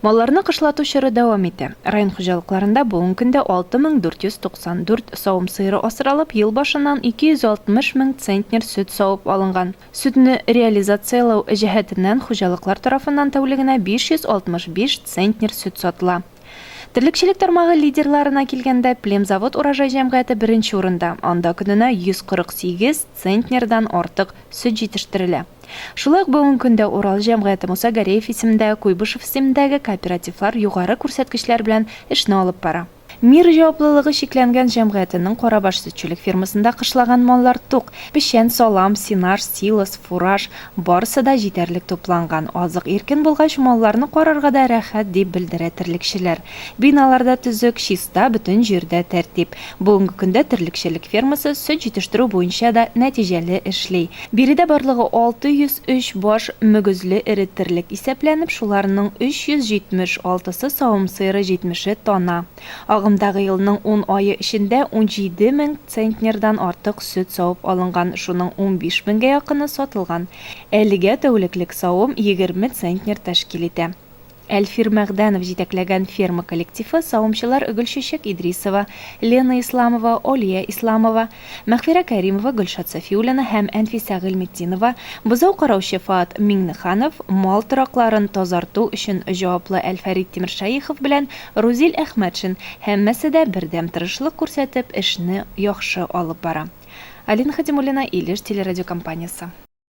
Малларны кышлату чоры дәвам итә. Район хуҗалыкларында бүгенге көндә 6494 савым сыеры асралып, ел башыннан 260 мең центнер сөт савып алынган. Сөтне реализацияләү җәһәтеннән хуҗалыклар тарафыннан тәүлегенә 565 центнер сөт сатыла. Терлекчелек тармагы лидерларына килгәндә, Племзавод Урожай җәмгыяте беренче урында, анда көненә 148 центнердан артык сөт җитештерелә. Шулай ук бүгенге көндә Урал җәмгыяте, Муса Гәрәев исемендәге, Куйбышев исемендәге кооперативлар югары күрсәткечләр белән эшне алып бара. Мир җаваплылыгы чикләнгән җәмгыятенең Карабаш сөтчелек фермасында кышлаган маллар тук. Печән, салам, сенаж, силос, фураж, барысы да җитәрлек тупланган. Азык иркен булгач, малларны карарга да рәхәт, дип белдерә терлекчеләр. Биналар да төзек, чиста, бөтен җирдә тәртип. Бүгенге көндә терлекчелек фермасы сөт җитештерү буенча да нәтиҗәле эшли. Биредә барлыгы 603 баш мөгезле эре терлек исәпләнеп, шуларның 376-сы савым сыеры, җитмеше, тана. Агымдагы елның ун ае эчендә 17 мең центнердан артык сөт савып алынган, шуның 15 меңгә якыны сатылган. Әлегә тәүлеклек савым 20 центнер тәшкил итә. Әлфир Мәгъдәнов җитәкләгән ферма коллективы, савымчылар Гөлчәчәк Идрисова, Лена Исламова, Олия Исламова, Мәгъфирә Кәримова, Гөлшат Сафиуллина һәм Әнфисә Гыйльметдинова, бозау караучы Фоат Миңнеханов, мал торакларын тазарту өчен җаваплы Әлфәрит Тимершәехов белән Рузил Әхмәтшин, һәммәсе дә бердәм тырышлык күрсәтеп, эшне яхшы алып бара. Алина Хадимуллина, Илеш телерадиокомпаниясе.